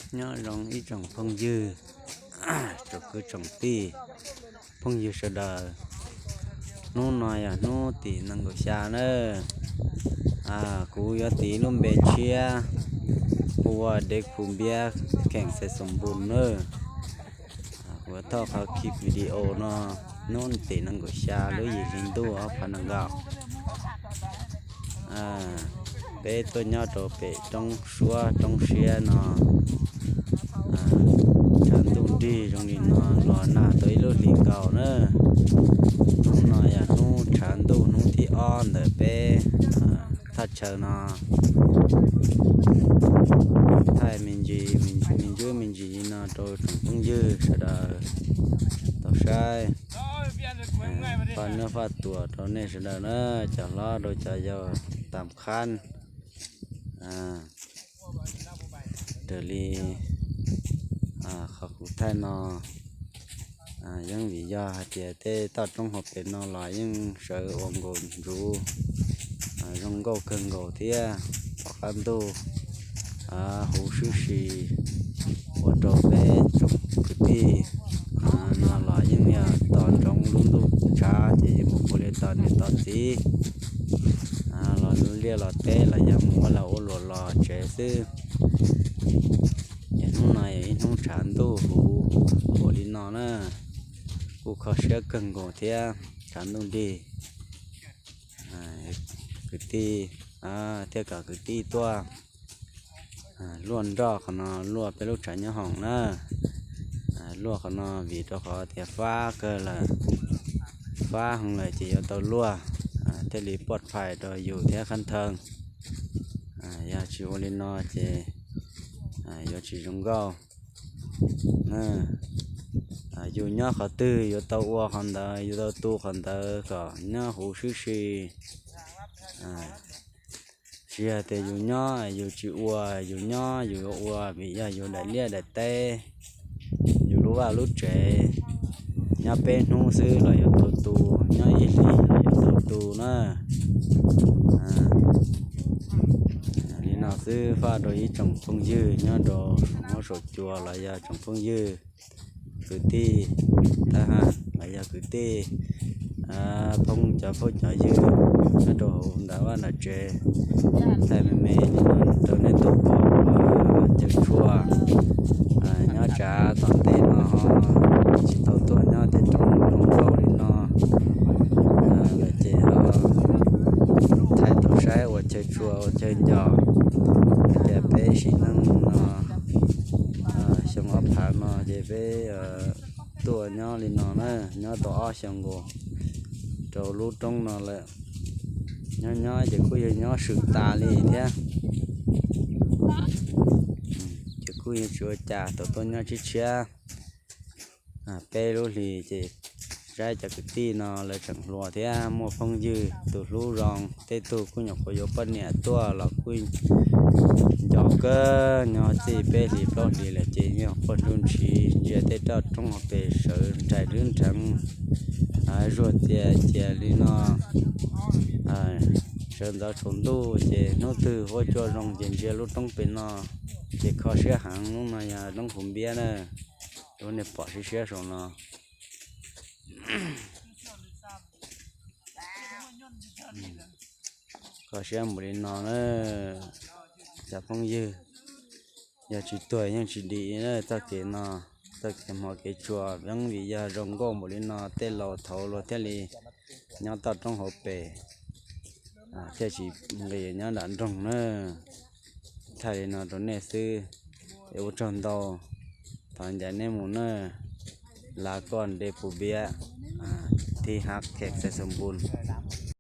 Nyob zoo ib tsoom phooj ywg, tsoom kwv tsoom tij, phooj ywg sawv daws. Hnub no yog hnub tim nees nkaum xya na. Kuv yuav tis lub npe tshiab hu ua Dev Phu Npiab, kheem Xais Xoom Npus na. Kuv thauj qhov video no hnub tim nees nkaum xya lub yim hli ntuj ob phav nees nkaum. Peb tuaj nyob rau pem roob suab roob siab no, tshav ntuj nrig zoo li no los nag tau ib lub hlis nkaus na. Hnub no yog hnub tshav ntuj hnub thib ob ntawm peb thaj chaw no. Thaij me ntsis, me ntsis me ntsis li no rau tsoom phooj ywg sawv daws tau saib. Faj nab faj tuam rau nej sawv daws na, cov hlob rau cov yau tam qhab. Raws li qhov kuv thaij no, yeej vim yog hais tias tej toj roob hauv pes no los yeej sawv ua nkaus ntsuv, zoo nkauj kawg nkaus thiab. Tom qab ntuj huv sib si ua rau peb tsoom kwv tij no los yeej yog tos ntsoov lub ntuj tshav ces yuav mus ua li tos niam tos txiv. Los liaj los teb los yog mus ua lag ua luam los tsev xwb. Ces hnub no yog ib hnub tshav ntuj huv npaum li no na, kuj kho siab kawg nkaus thiab. Tshav ntuj nrig, kwv tij thiaj kom kwv tij tuaj luaj nroj qhov no, luaj peb lub tshav nyob hoom na. Luaj qhov no vim rau qhov tias fab kawg lawm, fab heev lawm ces yuav tau luaj thiaj li poj phais rau yus thiab qhab thawj. Yog tsis ua li no ces yuav tsis zoo nkauj. Yus nyob qhov twg yuav tau ua qhov ntawd, yuav tau tu qhov ntawd kom nyob huv sib si. Tsis yog tias yus nyob yus tsis ua, yus nyob yus yuav ua vim yog yus daim liaj daim teb, yus lub vaj lub tsev, nyob peb hnub xwb los yuav tau tu, nyob ib hlis los yuav tau tu na. Li no xwb faj rau ib tsoom phooj ywg nyob rau saum huab saum cua los yog tsoom phooj ywg kwv tij thab ham los yog kwv tij phooj cov phooj cov ywg nyob rau hauv nram vaj nram tsev. Thaij me me li no rau nej tau pom chaw tshua nyob tsav tom ntej no, tsis tau tuaj nyob tej roob zoo nkauj li no lawm ces thaij tau saib ua chaw tshua ua chaw nco. Hais tias peb sim neej no xyoo ob phav no ces peb tuaj nyob li no na, nyob tau ob xyoos nkaus rau lub roob no lawm. Nyob nyob ces kuj yog nyob swm tas li thiab, ces kuj yog tsis ua cas tau tuaj nyob tshiab tshiab peb lub hlis ces saib cov kwv tij no lawv tseem hluas thiab muaj phooj ywg tus hlub zoo, tej tug kuj nyuam qhuav yuav poj niam tuaj los kuj nco kawg. Nyob txij peb hlis plaub hlis lawm ces nyuam qhuav nrug nrhiv ntsia tej toj roob hauv pes sawv nrhais nrhwv nrheev zuag tias cia li no. Sawv ntxov tsaus ntuj ces hnub twg huab cua zoo ces ntsia lub roob pem no ces kho siab heev. Lub no yog roob Phu Npiab na, lub nej pom siab siab saum no. Kho siab npaum li no na cov phooj ywg, yog tsis tuag yeej tsis dim na txoj kev no, txoj kev hmov kev tshua. Yeej vim yog zoo nkauj npaum li no tej laus thaud luag thiaj li nyob toj roob hauv pes, thiaj tsis nqis nyob nram nroog na. Thaij li no rau nej xwb, es ua tsaug ntau, thov ncaim nej mus na. Lav koj Dej Phu Npiab, Thib Hab Kheem Xais Xoom Npus.